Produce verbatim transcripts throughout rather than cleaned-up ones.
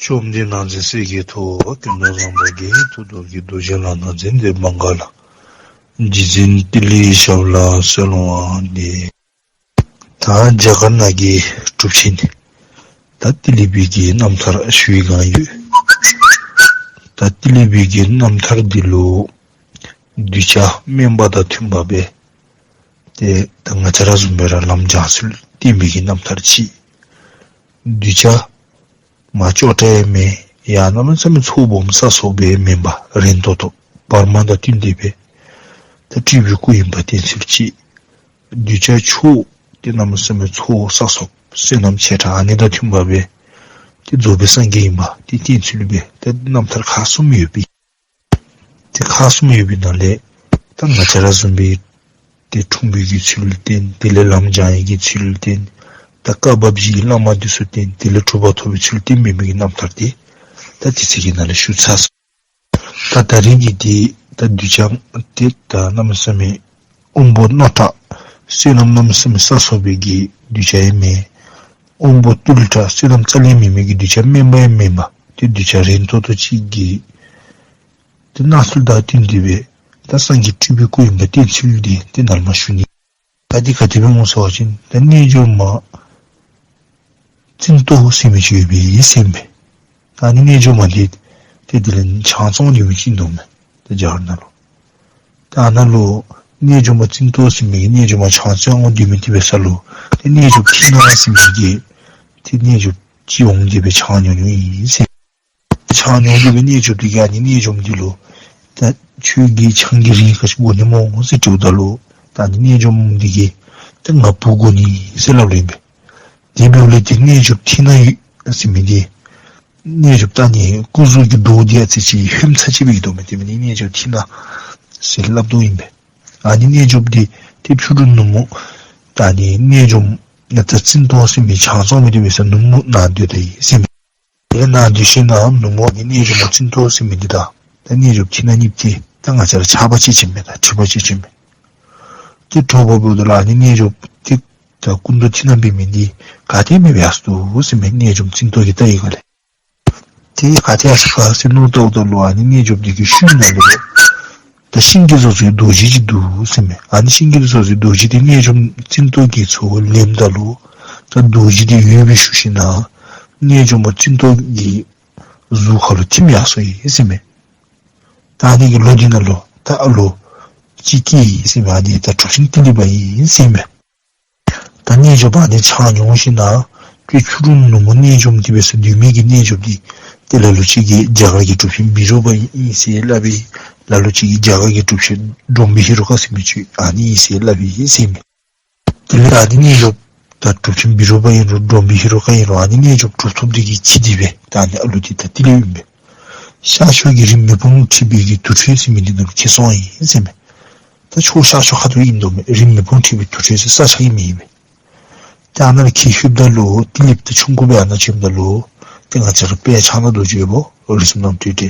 བཅོམ་ལྡན་ནག་འཛིན་གསེར་གྱི་ཐུར། ཀུན་ཏུ་བཟང་པོ་རྒྱན་གྱི་ཐུར་དུ་གྱུར། རྡོ་རྗེ་ལག་ན་ཙནྡན་པདྨ་ག་ལ། རྗེ་བཙུན་ཏི་ལི་ཞབས་ལ་གསོལ་བ་འདེབས། ད་རྒྱ་གར་ནང་གི་གྲུབ་ཆེན་ད་ཏི་ལི་པའི་གི་རྣམ་ཐར་ཞུ་བའི་སྒང་ཡོད། ད་ཏི་ལི་པའི་གི་རྣམ་ཐར་འདི་ལུ་གདུལ་བྱ་དམན་པ་དང་མཐུན་པ་སྦེ་ཏེ་ད་ང་བཅས་ར་བཟུམ་སྦེ་ར་ལམ་སྦྱང་ཚུལ་བསྟན་པའི་གི་རྣམ་ཐར་ཅིག། གདུལ་བྱ་མ་ཅོག་འཐདཔ་མེན་ཡང་གནམ་མེད་ས་མེད་ཚོགས་སྦོམ་ས་སོགས་སྦེ་མེན་པར་རན་ཏོག་ཏོ་བར་མ་དང་བསྟུན་ཏེ་སྦེ་ད་སྤྲུལ་པའི་སྐུ་ཡིན་པ་བསྟན་ཚུལ་ཅིག། གདུལ་བྱ་མཆོག་ཏེ་གནམ་མེད་ས་མེད་ཚོགས་ས་སོགས་བསོད་ནམས་ཆེ་དྲགས་ཨ་ནི་དང་མཐུན་པ་སྦེ་ཏེ་རྫོགས་པའི་སངས་རྒྱས་ཨིན་པ་ཏེ་བསྟན་ཚུལ་སྦེ་ཏེ་རྣམ་ཐར་ཁག་གསུམ་ཡོད་པའི། ཏེ་ཁག་གསུམ་ཡོད་པའི་ནང་ལས་ད་ང་བཅས་ར་བཟུམ་སྦེ་ཏེ་འཁྲུངས་པའི་གི་ཚུལ་བསྟན། དེ་ལས་ལམ་སྦྱང་ཡི་གི་ཚུལ་བསྟན། ད་བཀའ་བབས་བཞིའི་བླ་མ་འདི་ཚུ་བསྟན། དེ་ལས་གྲུབ་པ་ཐོབ་པའི་ཚུལ་བསྟན་མི་མི་གི་རྣམ་ཐར་དེ་ད་དེ་ཚེ་གི་ནང་ལས་ཞུ་ཚར་སོ། ད་ད་རིས་ཀྱི་འདི་ད་གདུལ་བྱ་དེ་ད་གནམ་མེད་ས་མེད་དབང་པོ་རྣོ་དྲགས་བསོད་ནམས་གནམ་མེད་ས་མེད་ས་སོགས་པའི་གི་གདུལ་བྱ་ཡང་མེན། དབང་པོ་རྟུལ་དྲགས་བསོད་ནམས་རྩ་ལས་མེད་མི་གི་གདུལ་བྱ་དམན་པ་ཡང་མེན་པར་ཏེ་གདུལ་བྱ་རན་ཏོག་ཏོ་ཅིག་གི་ཏེ་སྣང་ཚུལ་དང་བསྟུན་ཏེ་སྦེ་ད་སངས་རྒྱས་སྤྲུལ་པའི་སྐུ་ཡིན་པ་བསྟན་ཚུལ་འདི་ཏེ་ནཱ་ལས་མར་ཞུ་ནི། ད་འདི་ག་དེ་སྦེ་འོང་ཟེར་བ་ཅིན་ད་རྣལ་འབྱོར་མ་རྩིས་རྟོག་ཟེར་མི་ཅིག་ཡོད་པས་ཟེར་མས། ད་ཨ་ནི་རྣལ་འབྱོར་མ་འདི་ཏེ་དེ་ལས་ཆང་འཚོང་སྡོད་མི་ཅིག་འདུག་མས། ད་རྒྱ་གར་ནང་ལུ། ད་ཨ་ནཱ་ལུ་རྣལ་འབྱོར་མ་རྩིས་རྟོག་ཟེར་མི་གི་རྣལ་འབྱོར་མ་ཆང་འཚོང་སྡོད་མི་དེ་འབད་ས་ལུ་ཏེ་རྣལ་འབྱོར་ཐིག་ནག་ཟེར་མི་གི་ཏེ་རྣལ་འབྱོར་ཅིག་འོང་སྟེ་སྦེ་ཆང་ཉོ་ཉོཝ་ཨིན་ཟེར། ཆང་ཉོ་སྟེ་སྦེ་རྣལ་འབྱོར་དེ་གིས་ཨ་ནི་རྣལ་འབྱོར་འདི་ལུ་ད་ཁྱོད་ཀྱིས་ཆང་གི་རིན་ག་ཅི་དགོ་ནི་སྨོ་ཟེར་དྲིཝ་ད་ལུ་ད་ཨ་ནི་རྣལ་འབྱོར་འདི་གིས་ད་ང་བུ་དགོ་ནི་ཟེར་སླབ་ལོ་ཨིན་པས། དེ་འབདཝ་ལས་ཏེ་རྣལ་འབྱོར་ཐིག་ནག་ཡོད་ཟེར་མི་འདི་རྣལ་འབྱོར་ད་ཨ་ནི་སྐུ་གཟུགས་ཀྱི་མདོག་འདི་ཨ་ཙི་ཅིག་ཧོནམ་ཚ་ཅིག་སྦེ་འདུག་མས། དེ་འབད་ནི་རྣལ་འབྱོར་ཐིག་ནག་ཟེར་སླབ་དོ་ཨིན་པས། ཨ་ནི་རྣལ་འབྱོར་འདི་ཏེ་ཕྱི་རུ་ནུབ་མོ་ད་ཨ་ནི་རྣལ་འབྱོར་ང་ད་རྩིས་རྟོག་ཟེར་མི་ཆང་འཚོང་མི་འདི་འབད་ས་ནུབ་མོ་ནཱ་སྡོད་དེ་ཡོད་ཟེར་མས། དེ་ནཱ་སྡོད་ཞིནམ་ལས་ནུབ་མོ་ཨ་ནི་རྣལ་འབྱོར་མ་རྩིས་རྟོག་ཟེར་མི་འདི་དང་ད་རྣལ་འབྱོར་ཐིག་ནག་གཉིས་ཏེ་ད་ང་བཅས་ར་ཆགས་པ་སྐྱེ་ཅི་མས། ད་འཁྲུལ་པ་སྐྱེ་ཅི་མས། ཏེ་གྲོགས་པོ་འབདཝ་ད་ལུ་ཨ་ནི་རྣལ་འབྱོར་ཏེ་ད་སྐུ་མདོག་ཐིག་ནག་འབད་མི་འདི་ག་ཏེ་མེདཔ་སྦེ་ཡར་སོ་ནུག་ཟེར་མས། རྣལ་འབྱོར་རྩིས་རྟོག་གིས་བལྟ་བའི་སྒང་ལས། ཏེ་ག་ཏེ་ཡར་སོ་ག་ཟེར་མནོ་བལྟཝ་ད་ལུ་ཨ་ནི་རྣལ་འབྱོར་འདི་གི་ཤུལ་ནང་ལུ་ད་ཤིང་གིས་བཟོ་བཟོ་བའི་རྡོ་རྗེ་ཅིག་འདུག་ཟེར་མས། ཨ་ནི་ཤིང་གིས་བཟོ་བཟོ་བའི་རྡོ་རྗེ་འདི་རྣལ་འབྱོར་རྩིས་རྟོག་གིས་ཚུར་ལེནམ་ད་ལུ་ད་རྡོ་རྗེ་འདི་ཡོདཔ་སྦེ་ཞུ་ཞིནམ་ལས་རྣལ་འབྱོར་མ་རྩིས་རྟོག་གི་གཟུགས་ཁ་ལུ་ཐིམ་ཡར་སོ་ཡི་ཟེར་མས། ད་ཨ་ནི་གི་ལོ་འདི་ནང་ལུ་ད་ཨ་ལོ་ཅིག་སྐྱེས་ཡི་ཟེར་མས། ཨ་ནི་ད་གྲུབ་ཆེན་ཏི་ལི་པ་ཨིན་ཟེར་མས། ད་རྣལ་འབྱོར་པ་ཨ་ནི་ཆང་ཉོ་ཞིནམ་ལས་ཏེ་ཕྱི་རུ་ནུབ་མོ་རྣལ་འབྱོར་འདི་འབད་ས་སྡོད་མི་གི་རྣལ་འབྱོར་འདི་ཏེ་ལ་ལུ་ཅིག་གིས་རྒྱ་གར་གྱི་གྲུབ་ཆེན་བི་རུ་པ་ཨིན་ཟེར་སླབ་པས། ལ་ལུ་ཅིག་གིས་རྒྱ་གར་གྱི་གྲུབ་ཆེན་བྲོམ་བུ་ཧེ་རུ་ཀ་ཟེར་མི་ཅིག་ཨ་ནི་ཨིན་ཟེར་སླབ་པས་ཟེར་མས། དེ་ལས་ད་ཨ་ནི་རྣལ་འབྱོར་ད་གྲུབ་ཆེན་བི་རུ་པ་ཨིན་རུང་བྲོམ་བུ་ཧེ་རུ་ཀ་ཨིན་རུང་ཨ་ནི་རྣལ་འབྱོར་གྲུབ་ཐོབ་འདི་གིས་ཁྱིད་དེ་སྦེ་ད་ཨ་ནི་ཨ་ལོ་འདི་ད་ཏི་ལི་ཨིན་པས། ཤར་ཕྱོགས་ཀྱི་རི་མེ་དཔུང་འཁྲིགས་པའི་གི་དུར་ཁྲོད་ཟེར་མི་འདི་ནང་ལུ་ཁྱིད་སོང་ཡི་ཟེར་མས། ད་ཕྱོགས་ཤར་ཕྱོགས་ཁ་ཐུག་ཨིན་དོ་མས། རི་མེ་དཔུང་འཁྲིགས་པའི་དུར་ཁྲོད་ཟེར་ས་ཆ་གི་མིང་ཨིན་མས། ཏེ་ཨ་ནཱ་ལུ་ཁྱིད་ལྷོདཔ་ད་ལུ་ཏི་ལི་པ་ད་ཆུང་ཀུ་སྦེ་ཨ་ནཱ་བྱོནམ་ད་ལུ་ཏེ་ང་བཅས་ར་དཔལ་ཕྱག་ན་རྡོ་རྗེ་ཡོདཔ་འོ་རིགས་གསུམ་རྣམ་འཕྲུལ་ཏེ་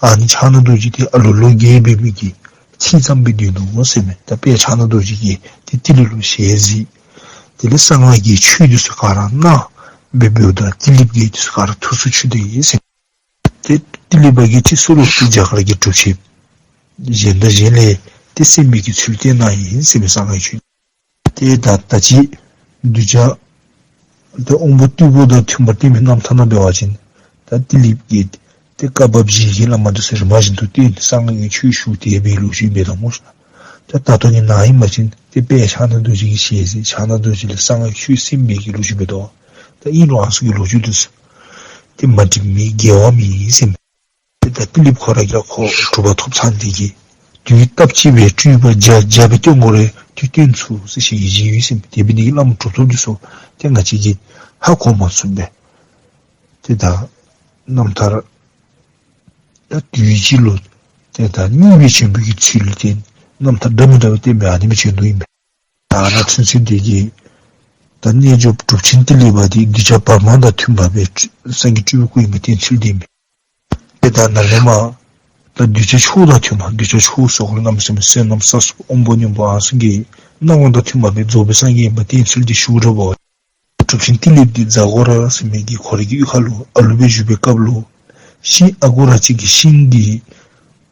ཨ་ནི་ཕྱག་ན་རྡོ་རྗེ་འདི་ཨ་ལོ་ལོ་བརྒྱད་འབད་མི་གི་ཁྱིད་ཙམ་སྦེ་སྡོད་ནུག་ཟེར་མས། ད་དཔལ་ཕྱག་ན་རྡོ་རྗེ་གིས་ཏེ་ཏི་ལི་ལུ་ཞལ་གཟིགས། དེ་ལས་གསང་སྔགས་ཀྱི་ཆོས་འདི་ཚུ་ག་ར་གནང་། འབད་འབདཝ་ད་ཏི་ལི་པ་གིས་འདི་ཚུ་ག་ར་ཐུགས་སུ་ཆུད་དེ་ཡི་ཟེར་མས། ཏེ་ཏི་ལི་པ་གིས་ཁྲི་སུ་ལུ་ཏེ་རྒྱ་གར་གྱི་གྲུབ་ཆེན་གཞན་དང་གཞན་ལས་ཏེ་གསན་པའི་གི་ཚུལ་བསྟན་གནང་ཡི་ཟེར་མས། གསང་སྔགས་ཆོས། ཏེ་ད་ད་ཅི་གདུལ་བྱ་ཏེ་དབང་པོ་རྟུལ་པོ་དང་མཐུན་པར་བསྟན་པའི་རྣམ་ཐར་ནང་འབད་བ་ཅིན་ད་ཏི་ལི་པ་གིས་ཏེ་བཀའ་བབས་བཞི་གི་བླ་མ་འདི་ཚུ་རིམ་པ་བཞིན་དུ་བསྟེན། གསང་སྔགས་ཀྱི་ཆོས་ཞུ། དེ་སྦེ་ལོ་རྒྱུས་འབད་དོ་སྨོ་ཤིག། ད་ད་ལྟོ་ནི་ནཱ་ཨིན་པ་ཅིན་ཏེ་དཔལ་ཕྱག་ན་རྡོ་རྗེ་གི་ཞལ་གཟིགས། ཕྱག་ན་རྡོ་རྗེ་ལས་གསང་སྔགས་ཆོས་གསན་པའི་གི་ལོ་རྒྱུས་འབད་དོ། ད་ཨིན་རུང་ཨ་ནི་ཚུ་གི་ལོ་རྒྱུས་འདི་ཚུ་ཏེ་མ་འགྲིག་མི་འགལ་བ་མེད་ཟེར་མས། ཏེ་ད་ཏི་ལི་པ་ཁོ་ར་གིས་ཁོ་གྲུབ་པ་ཐོབ་ཚར་ནི་དེ་གིས་དུས་སྟབས་གཅིག་སྦེ་སྤྲུལ་པ་བརྒྱ་བརྒྱ་སྦེ་སྟོན་དགོ་རུང་ཏེ་སྟོན་ཚུགས་ཟེར་ཞལ་བཞེས་ཡི་ཟེར་མས། དེ་འབད་ནི་དེ་གིས་བླམ་གྲུབ་ཐོབ་འདི་ཚུ་ཏེ་ང་བཅས་ཀྱིས་ཧ་གོ་མ་ཚུགས་པས། ཏེ་ད་རྣམ་ཐར་ད་དུས་གཅིག་ལུ་ཏེ་ད་གཉིས་སྦེ་བྱོན་པའི་གི་ཚུལ་ཏེ་རྣམ་ཐར་འདྲ་མི་འདྲ་བ་བསྟན་པའི་ཨ་ནི་སྦེ་བྱོན་དོ་ཨིན་པས། ད་ཨ་ནཱ་ཚུན་ཚོད་འདི་གིས་ད་རྣལ་འབྱོར་གྲུབ་ཆེན་ཏི་ལི་པ་འདི་གདུལ་བྱ་བར་མ་དང་མཐུན་པ་སྦེ་སངས་རྒྱས་སྤྲུལ་པའི་སྐུ་ཨིན་པ་བསྟན་ཚུལ་འདི་ཨིན་པས། ཏེ་ད་ནཱ་ལས་མར་ད་གདུལ་བྱ་མཆོག་དང་མཐུན་པ། གདུལ་བྱ་མཆོག་ཟེར་གོ་ལ་གནམ་མེད་ས་མེད་བསོད་ནམས་ས་སོགས་དབང་པོ་རྣོན་པོ་ཨ་ནི་ཚུ་གི་སྣང་བ་དང་མཐུན་པ་སྦེ་རྫོགས་པའི་སངས་རྒྱས་ཨིན་པ་བསྟན་ཚུལ་འདི་ཞུ་ར་བ། གྲུབ་ཆེན་ཏི་ལིཔ་འདི་ཛ་གོ་ར་ཟེར་མི་གི་ཁོ་རའི་གི་གཡུས་ཁ་ལུ་ཨ་ལུ་སྦེ་བཞུགས་པའི་སྐབས་ལུ་ཤིང་ཨ་གུ་ར་ཅིག་གི་ཤིང་གི་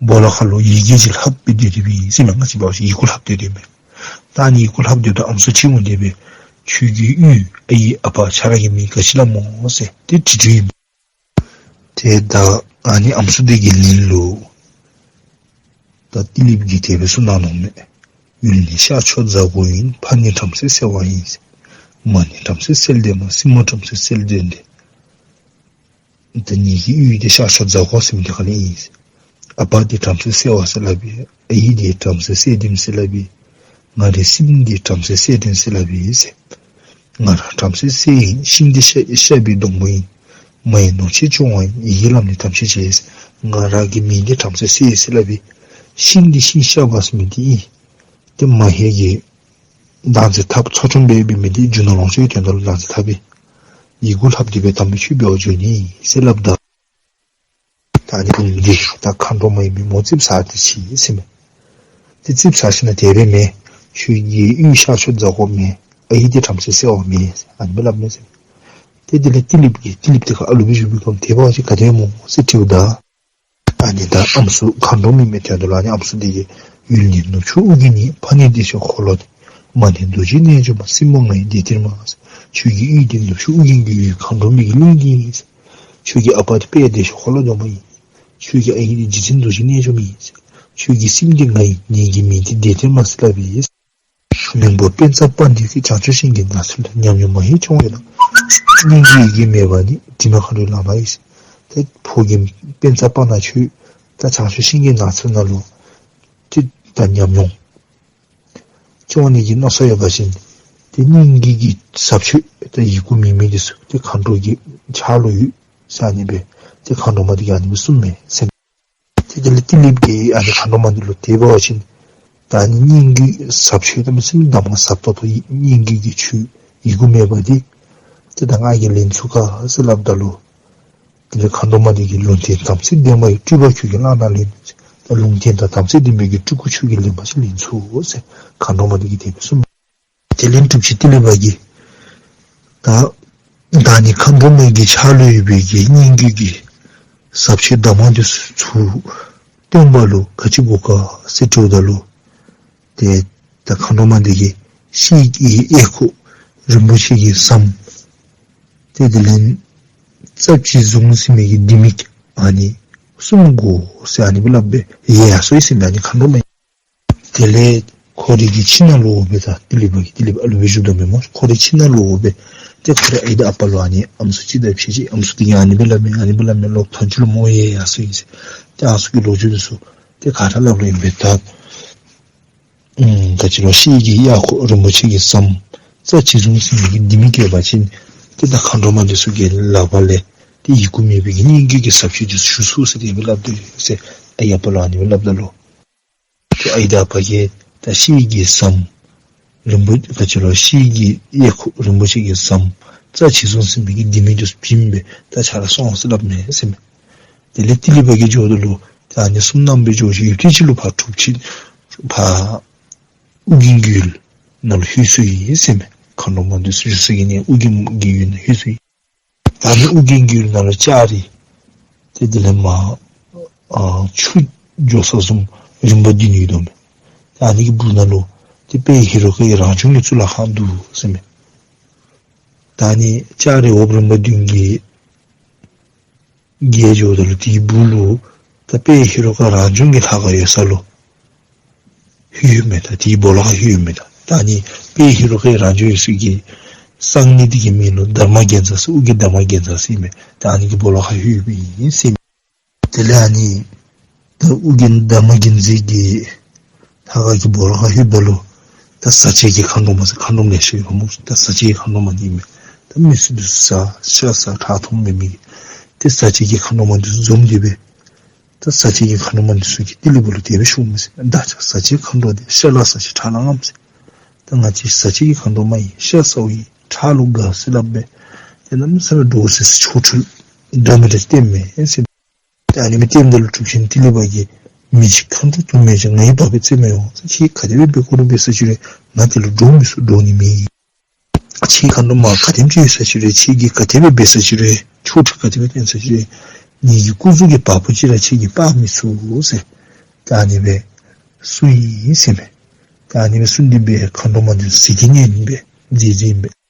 སྦོ་ལོགས་ཁ་ལུ་ཡི་གེ་ཅིག་ལྷབ་སྦེ་སྡོད་དེ་སྦེ་ཟེར་མས། ང་བཅས་འབད་བ་ཅིན་ཡི་གུ་ལྷབ་སྡོད་དེ་མས། ད་ཨ་ནི་ཡི་གུ་ལྷབ་སྡོདཔ་ད་ཨམ་སྲུ་ཅིག་འོང་སྟེ་སྦེ་ཁྱོད་ཀྱི་གཡུས་ཨའི་ཨ་པ་ཁྱོད་ར་གི་མིང་ག་ཅི་སླབ་སྨོ་ཟེར་ཏེ་དྲི་དྲིཝ་ཨིན། ཏེ་ད་ཨ་ནི་ཨམ་སྲུ་འདི་གི་ལན་ལུ་ད་ཏི་ལིཔ་གིས་དེ་སྦེ་གསུངས་གནང་ནུག་མས། ཡུལ་ནི་ཤར་ཕྱོགས་ཛ་གོ་ཡིན། ཕ་ནི་བྲམ་ཟེ་སེ་བ་ཡིན། མ་ནི་བྲམ་ཟེ་གསལ་ལྡན་མ། སྲིང་མོ་བྲམ་ཟེ་གསལ་ལྡན་ཏེ། ད་ངེ་གི་གཡུས་འདི་ཤར་ཕྱོགས་ཛ་གོ་ཟེར་མི་འདི་ཁ་ལས་ཨིན། ཨ་པ་འདི་བྲམ་ཟེ་སེ་བ་ཟེར་སླབ་ཨིན། ཨའི་འདི་བྲམ་ཟེ་གསལ་ལྡན་ཟེར་སླབ་ཨིན། ང་རའི་སྲིངམོ་འདི་བྲམ་ཟེ་གསལ་ལྡན་ཟེར་སླབ་ཨིན་ཟེར། ང་ར་བྲམ་ཟེ་སེ་ཨིན། ཤིང་འདི་ཤ་ཤ་བའི་སྡོང་པོ་ཨིན། མ་ཡི་ནོར་ཆེན་སྐྱོང་བ་ཡིན། ཡི་གེ་ལམ་ནས་དམ་ཆོས་བྱེད་ཟེར། ང་ར་གི་མིང་འདི་བྲམ་ཟེ་སེ་ཟེར་སླབ་ཨིན། ཤིང་འདི་ཤིང་ཤ་བ་ཟེར་མི་འདི་ཨིན། ཏེ་མ་ཧེ་གི་བདག་འཛིན་འཐབ་འཚོ་སྐྱོང་འབད་འབད་མི་འདི་རྒྱུ་ནོར་ལོངས་སྤྱོད་ཀྱི་དོན་དག་ལུ་བདག་འཛིན་འཐབ་ཨིན། ཡི་གུ་ལྷབ་སྟེ་སྦེ་དམ་པའི་ཆོས་འབད་བར་འགྱུར་ནི་ཟེར་སླབ་ད། ད་ཨ་ནི་བུམོ་འདི་ད་མཁའ་འགྲོ་མ་ཨིན་མི་མོ་ཙིགཔ་ཟ་སྟེ་ཤི་ཟེར་མས། ཏེ་ཙིགཔ་ཟ་ཞིནམ་ལས་དེ་སྦེ་མེན། ཁྱོད་ཀྱི་གཡུས་ཤར་ཕྱོགས་ཛ་གོ་མེན། ཨའི་འདི་བྲམ་ཟེ་སེ་བ་མེན་ཟེར་ཨ་ནི་སྦེ་སླབ་མས་ཟེར་མས། ཏེ་དེ་ལས་ཏི་ལིཔ་གིས་ཏི་ལིཔ་འདི་ཁར་ཨ་ལུ་སྦེ་བཞུགས་པའི་སྐབས་དེ་འབད་བ་ཅིན་ག་དེ་སྨོ་ཟེར་དྲིཝ་ད། ཨ་ནི་ད་ཨམ་སྲུ་མཁའ་འགྲོ་མའི་མིང་ཐོན་དོ་ལགས། ཨ་ནི་ཨམ་སྲུ་འདི་གིས་ཡུལ་ནི་ནུབ་ཕྱོགས་ཨོ་རྒྱན་ཡིན། ཕ་ནི་བདེ་མཆོག་འཁོར་ལོ་སྟེ། མ་ནི་རྡོ་རྗེ་རྣལ་འབྱོར་མ། སྲིང་མོ་ང་ཡི་བདེ་སྟེར་མ་ཟེར། ཁྱོད་ཀྱི་གཡུས་འདི་ནུབ་ཕྱོགས་ཨོ་རྒྱན་གྱི་ཡུལ་མཁའ་འགྲོ་མའི་གི་གླིང་འདི་ཨིན་ཟེར། ཁྱོད་ཀྱི་ཨ་པ་འདི་དཔལ་བདེ་མཆོག་འཁོར་ལོ་སྡོམ་པ་ཨིན། ཁྱོད་ཀྱི་ཨའི་འདི་རྗེ་བཙུན་རྡོ་རྗེ་རྣལ་འབྱོར་མ་ཨིན་ཟེར། ཁྱོད་ཀྱི་སྲིངམོ་འདི་ང་ཨིན། ངེ་གི་མིང་འདི་བདེ་སྟེར་མ་ཟེར་སླབ་ཨིན། མིང་པོ་པཉྩ་པ་ཎི་སྟེ། བྱང་ཆུབ་ཤིང་གི་ནགས་ཚལ་དུ། ཉམས་མྱོང་མ་ཧེ་སྐྱོང་བ་ཡིན་ལ། སྙན་བརྒྱུད་ཡི་གེ་མེད་པ་ནི། དྲི་མེད་མཁའ་འགྲོའི་ལག་ན་ཡོད་ཟེར། ཏེ་ཕོ་རྒནམ་པཉྩ་པ་ཎ་ཁྱོད་ད་བྱང་ཆུབ་ཤིང་གི་ནགས་ཚལ་ནང་ལུ་ཏེ་ད་ཉམས་མྱོང་སྐྱོང་ནི་གི་མནོ་བསམ་ཡོད་པ་ཅིན་ཏེ་སྙན་བརྒྱུད་ཀྱི་ཟབ་ཆོས་ད་ཡི་གུ་མེད་མི་འདི་ཚུ་ཏེ་མཁའ་འགྲོ་གི་ཕྱག་ལུ་ཡོད་ཟེར་ཨ་ནི་སྦེ་ཏེ་མཁའ་འགྲོ་མ་འདི་གིས་ཨ་ནི་སྦེ་གསུངམ་མས་ཟེར། ཏེ་དེ་ལས་ཏི་ལིཔ་གིས་ཨ་ནི་མཁའ་འགྲོ་མ་འདི་ལུ་དེ་འབད་བ་ཅིན་ད་ཨ་ནི་སྙན་བརྒྱུད་ཟབ་ཆོས་དང་མི་སེམས་གདམས་ངག་ཟབ་ཏོག་ཏོ་སྙན་བརྒྱུད་ཀྱི་ཆོས་ཡི་གུ་མེད་པ་འདི་ཏེ་ད་ང་གིས་ལེན་ཚུགས་ག་ཟེར་སླབ་ད་ལུ། དེ་ལས་མཁའ་འགྲོ་མ་འདི་གིས་ལུང་བསྟན་དམ་ཚིག་ལྡན་པ་ཡི། སྤྲུལ་པ་ཁྱོད་ཀྱི་ལག་ན་ལེན། ད་ལུང་བསྟན་དང་དམ་ཚིག་ལྡན་པའི་གི་སྤྲུལ་སྐུ་ཁྱོད་ཀྱིས་ལེན་པ་ཅིན་ལེན་ཚུགས་ཟེར་མཁའ་འགྲོ་མ་འདི་གིས་དེ་སྦེ་གསུངས། དེ་ལས་གྲུབ་ཆེན་ཏི་ལི་པ་གིས་ད་ད་ཨ་ནི་མཁའ་འགྲོ་མ་གི་ཕྱག་ལུ་ཡོད་པའི་གི་སྙན་བརྒྱུད་ཀྱི་ཟབ་ཆོས་གདམས་ངག་འདི་ཚུ་སྟོན་པ་ལུ་ག་ཅི་དགོ་ག་ཟེར་དྲིཝ་ད་ལུ། ཏེ་ད་མཁའ་འགྲོ་མ་འདི་གིས་ཤེལ་གྱི་དབྱར་ཁུག་རིན་པོ་ཆེ་གི་ཟམ། ཏེ་དེ་ལས་རྩྭ་བྱི་བཟུང་ཟེར་མི་གི་ལྡེ་མིག་ཨ་ནི་གསུམ་དགོ་ཟེར་ཨ་ནི་སྦེ་སླབ་སྦེ་ཡང་ཡར་སོང་ཡི་ཟེར་མས་ཨ་ནི་མཁའ་འགྲོ་མ། དེ་ལས་ཁོ་རའི་གི་ཁྱིམ་ནང་ལུ་འོང་སྦེ་ད་ཏི་ལི་པ་གི་ཏི་ལི་པ་ཨ་ལུ་སྦེ་བཞུགས་དོ་མས་སྨོ། ཁོ་རའི་ཁྱིམ་ནང་ལུ་འོང་སྦེ་ཏེ་ཁོ་རའི་ཨའི་དང་ཨ་པ་ལུ་ཨ་ནི་ཨམ་སྲུ་ཅིག་དང་ཕྱད་ཅི། ཨམ་སྲུ་འདི་གིས་ཨ་ནི་སྦེ་སླབ་མས། ཨ་ནི་སྦེ་སླབ་མས། ལོག་ཐང་ཆུ་ལུ་མོ་ཡང་ཡར་སོང་ཡི་ཟེར། ཏེ་ཨ་ནི་ཚུ་གི་ལོ་རྒྱུས་འདི་ཚུ་ཏེ་ག་ར་སླབ་སླབ་ཨིན་པས། ད་ཨམ་ག་ཅི་ལོ་ཤེལ་གྱི་དབྱར་ཁུག་རིན་པོ་ཆེ་གི་ཟམ་རྩྭ་བྱི་བཟུང་ཟེར་མི་གི་ལྡེ་མིག་ཡོད་པ་ཅིན་ཏེ་ད་མཁའ་འགྲོ་མ་འདི་ཚུ་གི་ལག་པ་ལས་ཏེ་ཡི་གུ་མེད་པའི་གི་སྙན་བརྒྱུད་ཀྱི་ཟབ་ཆོས་འདི་ཚུ་ཞུ་ཚུགས་ཟེར་དེ་སྦེ་སླབ་དོ་ཟེར་ཨའི་ཨ་པ་ལུ་ཨ་ནི་སྦེ་སླབ་ད་ལུ། ཏེ་ཨའི་དང་ཨ་པ་གིས་ད་ཤེལ་གྱི་ཟམ་རིན་པོ་ག་ཅི་ལོ་ཤེལ་གྱི་དབྱར་ཁུག་རིན་པོ་ཆེ་གི་ཟམ་རྩྭ་བྱི་བཟུང་ཟེར་མི་གི་ལྡེ་མིག་འདི་ཚུ་བྱིན་སྦེ་ད་ཁྱོད་ར་སོང་ཟེར་སླབ་མས་ཟེར་མས། དེ་ལས་ཏི་ལི་པ་གིས་འགྱོཝ་ད་ལུ་ད་ཨ་ནི་བསོད་ནམས་སྦེ་འགྱོ་ཞིནམ་ཡུདཔ་ཐེངས་ཅིག་ལུ་ཕར་གྲུབ་ཆེན་ཕར་ཨོ་རྒྱན་གྱི་ཡུལ་ནང་ལུ་ལྷོད་སོ་ཡི་ཟེར་མས། མཁའ་འགྲོ་མ་འདི་ཚུ་བཞུགས་ས་གི་ནི་ཨོ་རྒྱན་གྱི་ཡུལ་ནང་ལྷོད་སོ་ཡི། ད་ཨ་ནི་ཨོ་རྒྱན་གྱི་ཡུལ་ནང་ལུ་ལྕགས་རི་ཏེ་དེ་ལས་མར་ཨ་ཆུ་འགྱོ་ས་བཟུམ་རིམ་པ་བདུན་ཡོད་དོ་མས། ད་ཨ་ནི་གི་སྦུག་ནང་ལུ་ཏེ་དཔལ་ཧེ་རུ་ཀ་གི་རང་བྱུང་གི་གཙུག་ལག་ཁང་འདུག་ཟེར་མས། ད་ཨ་ནི་ལྕགས་རི་འོག་རིམ་པ་བདུན་གྱི་བརྒལ་འགྱོཝ་ད་ལུ་དེའི་སྦུག་ལུ་ད་དཔལ་ཧེ་རུ་ཀ་རང་བྱུང་གི་ལྷ་ཁང་ཡོད་ས་ལུ་ལྷོདཔ་མས། ད་དེའི་སྦོ་ལོགས་ཁར་ལྷོདཔ་མས། ད་ད་ཨ་ནི་དཔལ་ཧེ་རུ་ཀའི་རང་བྱུང་ཡོད་ས་གི་གསང་གནས་འདི་གི་མིང་ལུ་དྷརྨ་གྱནྩ་ཟེར་ཨོ་རྒྱན་དྷརྨ་གྱནྩ་ཟེར་ཨིན་མས། ད་ཨ་ནི་གི་སྦོ་ལོགས་ཁར་ལྷོདཔ་ཨིན་ཟེར་མས། དེ་ལས་ཨ་ནི་ད་ཨོ་རྒྱན་དྷརྨ་གྱནྩ་གི་ལྷ་ཁང་གི་སྦོ་ལོགས་ཁར་ལྷོདཔ་ད་ལུ་ད་ཟ་བྱེད་ཀྱི་མཁའ་འགྲོ་མ་ཟེར་མཁའ་འགྲོ་མ་ལེ་ཤ་ཡོད་པ་སྨོ། ད་ཟ་བྱེད་ཀྱི་མཁའ་འགྲོ་མ་འདི་ཨིན་མས། ད་མི་སེར་འདི་ཚུ་ཟ་ཤ་ཟ་ཁྲག་འཐུང་མི་མི་གི་ཏེ་ཟ་བྱེད་ཀྱི་མཁའ་འགྲོ་མ་འདི་ཚུ་འཛོམས་ཏེ་སྦེ་ད་ཟ་བྱེད་ཀྱི་མཁའ་འགྲོ་མ་འདི་ཚུ་གིས་ཏི་ལི་པ་ལུ་དེ་སྦེ་ཞུཝ་མས་ཟེར། བདག་ཅག་ཟ་བྱེད་མཁའ་འགྲོ་འདི། ཤ་ལ་ཟ་ཞིང་ཁྲག་ལ་རྔམ་ཟེར། ད་ང་བཅས་ཟ་བྱེད་ཀྱི་མཁའ་འགྲོ་མ་ཨིན། ཤ་ཟཝ་ཨིན། ཁྲག་ལུ་དགའ་ཟེར་སླབ་སྦེ་ཏེ་གནམ་མེད་ས་མེད་འདྲོག་སི་སི་ཆོ་འཕྲུལ་འདྲ་མི་འདྲ་བསྟནམ་མས་ཟེར། ཏེ་ཨ་ནི་སྦེ་བསྟནམ་ད་ལུ་གྲུབ་ཆེན་ཏི་ལི་པ་གིས་མི་འཇིགས་མཁའ་འགྲོ་དུ་མས་ཀྱང་། ང་ཡི་བ་སྤུའི་རྩེ་མི་གཡོ་ཟེར། ཁྱེད་ག་དེ་སྦེ་འབད་དགོ་རུང་འབད་ཟེར་ཞུ་རུང་ང་དེ་ལུ་འདྲོག་མི་ཚུགས། འདྲོག་ནི་མེད། ཁྱེད་མཁའ་འགྲོ་མ་ག་དེམ་ཅིག་ཡོད་ས་ཅིག་རུང་། ཁྱེད་ཀྱིས་ག་དེ་སྦེ་འབད་ས་ཅིག་རུང་། ཆོ་འཕྲུལ་ག་དེ་སྦེ་སྟོན་ས་ཅིག་རུང་། ངེ་གི་སྐུ་གཟུགས་ཀྱི་བ་སྤུ་ཅིག་ར་ཁྱེད་ཀྱིས་སྤར་མི་ཚུགས་ཟེར། ད་ཨ་ནི་སྦེ་གསུངས་ཡི་ཟེར་མས། ད་ཨ་ནི་སྦེ་གསུངས་ཏེ་སྦེ་མཁའ་འགྲོ་མ་འདི་ཟིལ་གྱིས་མནན་སྦེ་མཛད་མཛདཔ་ཨིན་པས།